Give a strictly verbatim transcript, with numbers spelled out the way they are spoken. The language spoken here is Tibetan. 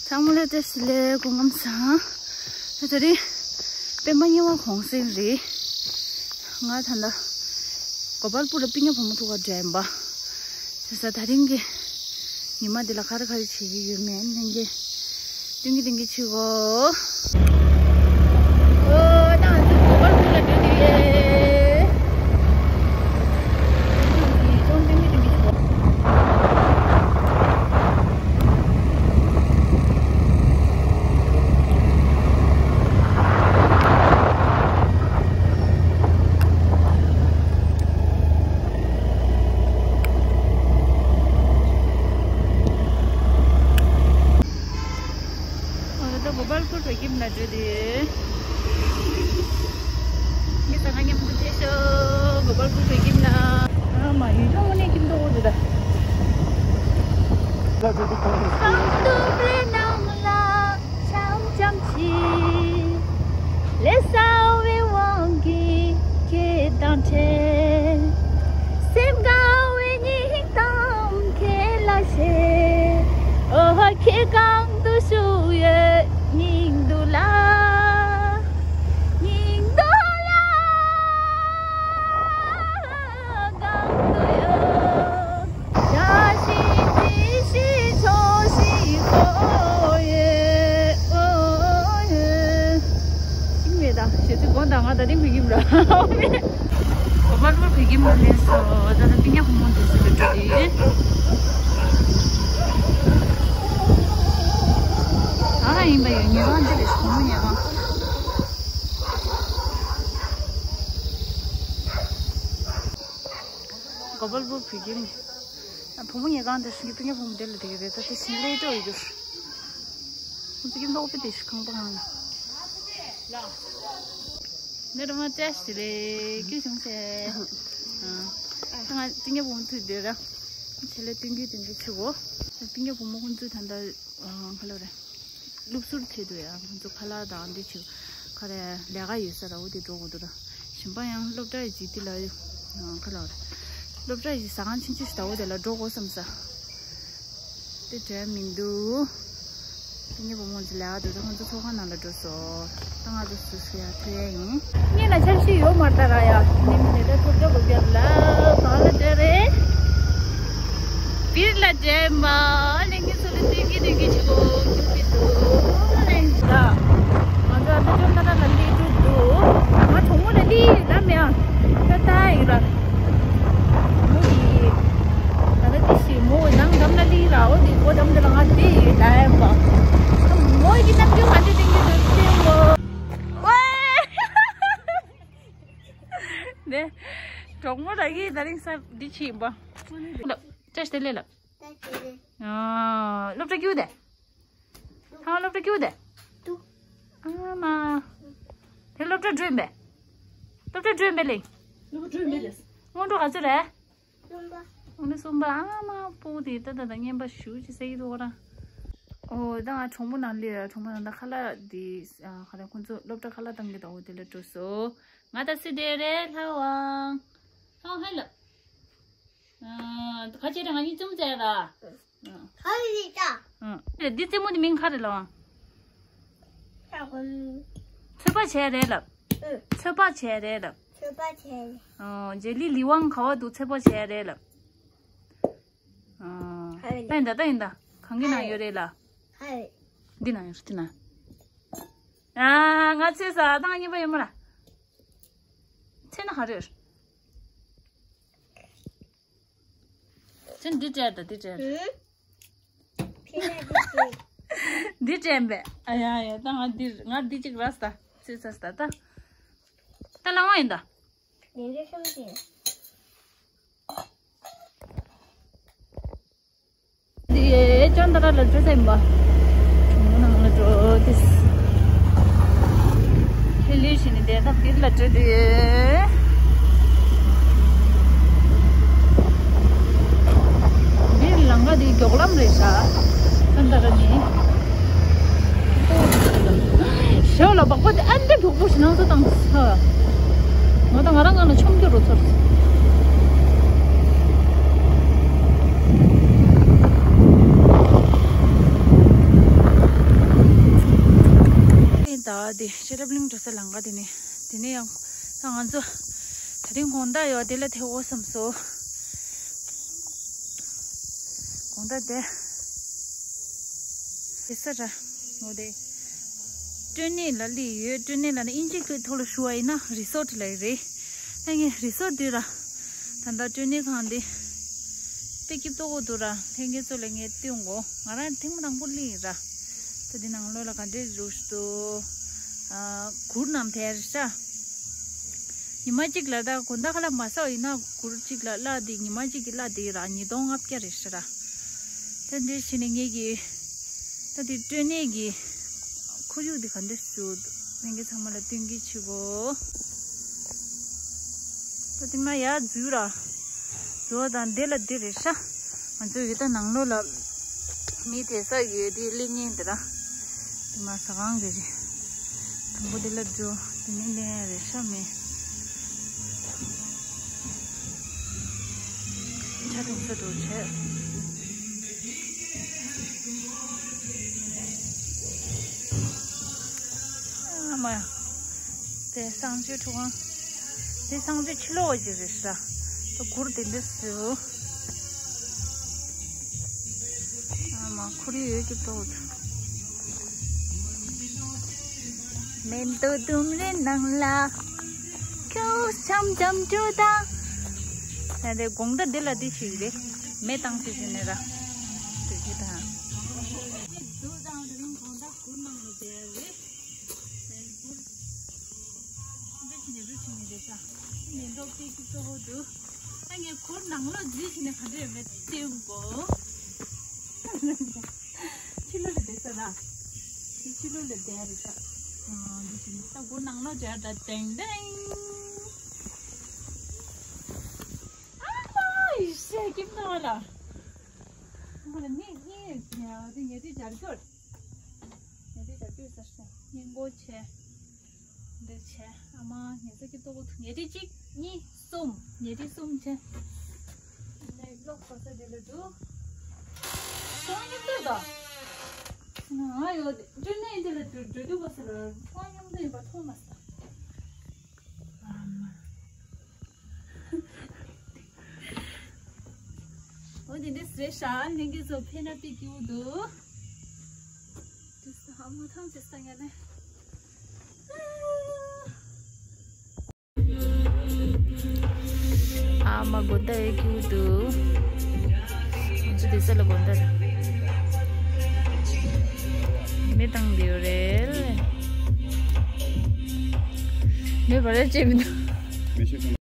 ཚང་མ་ལ་བཀྲ་ཤིས་བདེ་ལེགས། སྐུ་ཁམས་བཟང་། ད་དེ་རིང་སྤེན་པ་གཉིས་པ་གུང་སེང་རེད། ང་ད་ལྟ་གོ་པལ་པུར་ལ་སྤུན་ཀྱག་བུ་མོ་ཐུག་ག་འགྲོ་ཡིན་པ། བྱས་ཙང་ད་རིང་གི་ཉི་མ་འདི་ལ་ག་རེ་ག་རེ་བྱེད་ཀྱི་ཡོད་མེད་ལྷན་རྒྱས་སྟོན་གྱི་སྟོན་གྱི་བྱེད་གོ། ཨོ་ད་ང་ཚོ་གོ་པལ་པུར་ལ་འགྲོ་གི་ཡོད། ཨོ་ད་གོ་པལ་པུར་བོད་ཁྱིམ་ལ་འགྲོ་དུས། ངས་ད་ང་མཉམ་དུ་བྱེད་ཤོག་གོ་པལ་པུར་བོད་ཁྱིམ་ལ། ཨ་མ་ཡུལ་ལྗོངས་དངོས་གནས་ཁྱིམ་ཐོག་འོ་དེ་ད། ཤིང་མེད་དང་ཞེ་ཚིག་དགོངས་དག་ང་ད་རིང་བོད་ཁྱིམ་ར། གོ་པལ་པུར་བོད་ཁྱིམ་ལ་སླེབས་སོང་། ད་ལྟ་སྤུན་ཀྱག་བུ་མོ་འདུག་ཟེར་ལ་འགྲོ་དུས། ད་ལ་ཡིན་པ་ཡོད། ཉལ་ཁང་འདི་རེད། བུ་མོ་ཉལ་ཁང་། གོ་པལ་པུར་བོད་ཁྱིམ། བུ་མོ་ཉལ་ཁང་དེ་ཞིག་སྤུན་ཀྱག་བུ་མོ་དེ་ལ་དེ་ག་རེད། ད་དེ་བཞིན་ལས་སྤྲོ་ཡོད་རྒྱུ། ཁོང་ཚོ་ཀྱི་ལོག་པའི་དེ་ཞིག་ཁང་པ་གང་ལ། ནེ་ར་མ་བཀྲ་ཤིས་བདེ་ལེགས། སྐྱིད་བྱུང་ཟེར། ཨ། ང་སྤུན་ཀྱག་བུ་མོ་ཐུག་དེ་ར། ཆེ་ལས་སྟོན་གྱི་སྟོན་གྱི་ཆུ་གོ། སྤུན་ཀྱག་བུ་མོ་ཁོང་ཚོས་ད་ལྟ་ག་ལ་རེད། སློབ་ཟུར་ཐེ་དུ་ཡང་ཁོང་ཚོ་ཁ་ལག་དང་འདི་ཆུ་ཁ་རེ་ལས་ཀ་ཡོད་ས་ར་འོ་དེ་འགྲོ་དགོས་འདུག་ར། གཞན་པ་ཡང་སློབ་གྲྭ་ཡི་འཇིག་དེ་ལ་ཁ་ལག་རེད། སློབ་གྲྭ་ཡི་ཟ་ཁང་ཆུང་ཆུང་ཞིག་ད་འོ་དེ་ལ་འགྲོ་དགོས་བསམ་ས། དེ་དྲན་མི་འདུག་དེ་ཉིན་བུ་མོ་ཚོ་ལས་ཀ་འདུག་ད་ང་ཚོ་ཚོགས་ཁང་ནང་ལ་འགྲོ་སོང་། ད་ང་ཚོ་སུ་སུ་ཡར་ཐོན་ཡ་ཡིན། ངས་ན་འཆར་གཞི་ཡོད་མ་རེད་ད་ར་ཡ། ནི་མི་ནི་ད་ཐོབ་ཆོག་གོ་རྒྱབ་ལ་གང་ལ་འདྲ་རེད། བིར་ལ་འདྲ་མ་ལེན་གི་སུ་ལ་སྟོན་གི་སྟོན་གི་ཆུ་གོ་ཁྱུག་གི་འདུག་ལེན་གི་ད། ང་ཚོ་ཨ་ད་ཅོ་ན་ར་ལ་ལི་འགྲོ་འདུག་ང་གྲོགས་མོ་ལ་ལི་ལ་མེ་ཨ་ད་ད་ཡིན་ར། མོ་ཡི། ད་ལྟ་དེ་ཞིག་མོ་ནང་འགྲམ་ལ་ལི་ར་འོ་དེ་སྒོ་འགྲམ་དེ་ལ་ང་དེ་ཡི་ལ་ཡ་མ། མོ་ཡི་རྣམ་འགྱུར་ག་འདྲ་བསྟན་གྱི་འདུག་ཟེར་མོ། ཝེ། ནེ། གྲོགས་མོ་ར་གི་ད་རིང་ས་འདི་ཕྱི་ཡིན་པ། ལ། བཀྲ་ཤིས་བདེ་ལེགས་ལ། ཨ། སློབ་གྲྭ་ཁྱུག་དེ། ཧང་སློབ་གྲྭ་ཁྱུག་དེ། ཨ་མ། དེ་སློབ་གྲྭ་འགྲོ་ཡིན་པས། སློབ་གྲྭ་འགྲོ་ཡིན་པས་ལེ། སློབ་གྲྭ་འགྲོ་ཡིན་པས་ལེ། སྔོན་འགྲོ་ག་ཚོད་རེད། སུམ་པ། སྔོན་འགྲོ་སུམ་པ། ཨ་མ་སྤུ་དེ་ད་ད་ད་བརྙན་པ་ཞུ་ཅི་ཟེར་གྱི་འདུག་ར། ཨོ་ད་ང་གྲོགས་མོ་ནང་ལས་གྲོགས་མོ་ནང་ད་ཁ་ལག་དེ་ཨ་ཁ་ལག་ཁོང་ཚོ་སློབ་གྲྭ་ཁ་ལག་བཏང་གི་འདུག་འོ་དེ་ལ་འགྲོ་སོང་། ང་ད་སི་དེ་རེད་ལྷ་དབང་། ལྷ་དབང་ཧེ་ལབ། ཨ། ག་བྱས་རེད་ང་གཉིས་བཙུན་མོ་བཙལ་ར། ཨ། ག་རེ་རེད་ད། ཨ། རེད་འདི་རྩེད་མོ་འདི་མིང་ག་རེ་ལབ། ད་གོ། ཚོད་དཔག་བྱས་རེད་ལབ། ཨ། ཚོད་དཔག་བྱས་རེད་ལབ། ཚོད་དཔག་བྱས་རེད། ཨ། རྗེས་ལི་ལི་ཝང་ག་བ་འདུག་ཚོད་དཔག་བྱས་རེད་ལབ། ཨ། ད་ཡིན་ད་ད་ཡིན་ད། གང་གི་ནང་ཡོད་རེད་ལ། འདི་ནང་ཡོད་རེད་འདི་ནང་། ཨ། ང་ཚོས་ས་ཐང་གཉིས་པ་ཡོད་མ་ལ། ཚེ་ན་ག་རེ་རེད། ཚེ་འདི་སྤྲད་ད་འདི་སྤྲད། འདི་སྤྲད་པས། ཨ་ཡ་ཡ་ད་ང་འདི་ང་འདི་གཅིག་ར་ས་ད་ཚེ་ས་ས་ད་ད། ད་ལང་བ་ཡིན་ད། འདི་འདྲ་ཤོམ་ཅིག་འདི་ཅོན་ཏ་ར་ལ་འགྲོ་ས་ཡིན་པ། གྲོང་ནང་ལ་འགྲོ་དེ། ཁྱེད་ལུས་བཞིན་ནི་དེ་ད་བིར་ལ་འགྲོ་དེ། བིར་ལམ་ཁ་དེ་མགྱོགས་ལམ་རེད་ཤག་ཅོན་ཏ་ར་ནི། ཞོ་ལ་བག་པ་དེ་ཨ་འདི་བུག་པོ་ཞིག་ནང་དུ་བཏང་ས། ང་དང་ང་རང་ངང་ལ་མཆོང་རྒྱུ་རུ་ཚོར། དེ་ནས་དེ་ནས་ཡང་ད་ང་ཚོ་ད་རིང་དགོང་དག་ཡོད་དེ་ལ་ཐེ་འོ་བསམ་སོ། དགོང་དག་དེ་དེ་ས་ར་ངོ་དེ་སྤྲོ་གནས་ལ་ལི་ཡོད། སྤྲོ་གནས་ལ་ནི་ཨིན་ཇི་གི་ཐོག་ལ་ཞུ་བ་ཡིན་ན་རི་སོར་ཊི་ལ་རེད། ད་ངས་རི་སོར་ཊི་དུས་ར་ད་ལྟ་སྤྲོ་གནས་ཁང་དེ་དཔེ་སྐྱིད་ཏོག་གོ་འདུག་ར། ལྷན་རྒྱས་ཚོ་ལ་ངས་སྟོན་གོ། ང་རང་ཐེངས་མ་དང་པོ་ལི་ཡིན་ར། ད་འདི་ནང་ལོགས་ལ་ག་འདྲས་འདུག་ཞུ་དོ། ཨ། གུར་རྣམས་དེར་ཤ། ཉི་མ་གཅིག་ལ་ད་དགོང་དག་ཁ་ལ་མ་ཟ་བ་ཡིན་ན་གུར་གཅིག་ལ་གླ་དེ་ཉི་མ་གཅིག་གི་གླ་དེ་ར་ཉིས་སྟོང་ལྔ་བརྒྱ་རེད་ཤ་ར། ད་འདི་བྱས་ནས་ངེད་ཀྱི་ད་འདི་སྤྲོ་གནས་ཀྱི་ཁོར་ཡུག་འདི་ག་འདྲས་ཞུ་དོ། ལྷན་རྒྱས་ཚང་མ་ལ་སྟོན་གྱི་ཆེ་གོ། ད་དེ་མ་ཡར་འཛུལ་ར། འཛུལ་བ་དང་དེ་ལ་འདི་རེད་ཤ། ང་ཚོ་ཡོད་ད་ནང་ལོགས་ལ་མི་དེ་ས་ཡོད་དེ་ལི་ཉིན་དེ་ར། དེ་མ་ཟ་ཁང་གི་རེད། དང་པོ་དེ་ལ་འགྲོ། དེ་ནས་ལེན་རེད་ཤ་མེད། ཆ་དུང་ས་འགྲོ་བྱས། ཨ་མ། དེ་གསང་སྤྱོད་ཁྲུ་ཁང་། དེ་གསང་སྤྱོད་ཕྱི་ལོགས་ཀྱི་རེད་ཤག་ད་གུར་དེ་འདྲ་ཞིག་ཨ་མ་ཁོར་ཡུག་ཡོད་ཀྱི་ཏོག་མེ་ཏོག་ལྡུམ་རའི་ནང་ལ། ཁྱོད་འཆམ་འཆམ་བྱོས་དང་། ད་དེ་དགོང་དག་འདི་ལ་འདི་ཞིག་རེད། མེ་བཏང་ཞིག་ཟེར་ནས་ར། དེ་ཞིག་དང་། འདུག་དང་དེ་རིང་དགོང་དག་གུར་ནང་ལ་བསྡད་རེད། འདི་ཕྱི་ནས་རུ་ཕྱི་ནས་རེད་ཤག་མེ་ཏོག་དཔེ་སྐྱིད་ཏོག་གོ་འདུག་ད་ངས་གུར་ནང་ལོགས་འཛུལ་ཕྱི་ནས་ག་འདྲ་ཡོད་མེད་སྟོན་གོ། ཕྱི་ལོགས་ལ་བསྡད་ས་ར། ཕྱི་ལོགས་ལ་བསྡད་རེད་ཤག་འདི་ཕྱི་ནས་ད་གུར་ནང་ལོགས་འཛུལ་ད་ཏེང་ཏེང་། ཨ་མ་ཡི་ཤེས་ཀྱི་མ་ལ། ང་ལ་ནི་ངའི་ཉལ་ཏེ་ཉལ་ཏེ་སྦྱར་གྱུར། ཉལ་ཏེ་སྦྱར་གྱུར་ཟེར་སོང་། སྙིང་གོ་བྱས། འདི་བྱས། ཨ་མ་ཉལ་ས་ཀྱི་ཏོག་ཏོག་ཉལ་ཏེ་གཅིག་གཉིས་གསུམ། ཉལ་ཏེ་གསུམ་བྱས། ནས་ལོག་གོ་ས་དེ་ལ་འདུག་ཁོང་མཉམ་དུ་དང་། ང་ཡོད་དེ་སྤྲོ་གནས་འདི་ལ་འགྲོ་འགྲོ་དུས་གོ་ས་ལ་ཁོང་མཉམ་དུ་ཡིན་པ་མཐོང་མ་སོང་། ཨ་མ། འོ་དེ་འདྲས་རེད་ཤག་ལྷན་རྒྱས་ཚོ་ཕེབས་ན་དཔེ་སྐྱིད་པོ་འདུག་དེ་ས་ཨ་མ་ཐང་ཆད་ས་ཡ་ནས། ཨ་མ་དགོང་དག་ཡོད་སྐྱིད་པོ་འདུག་ང་ཚོ་དེ་ས་ལ་དགོང་དག་མེ་བཏང་བསྡད་ཡོད་རེད། མེ་བར་ཡ་བྱེད་མི་འདུག་མེ་ཤེལ་བཏང་།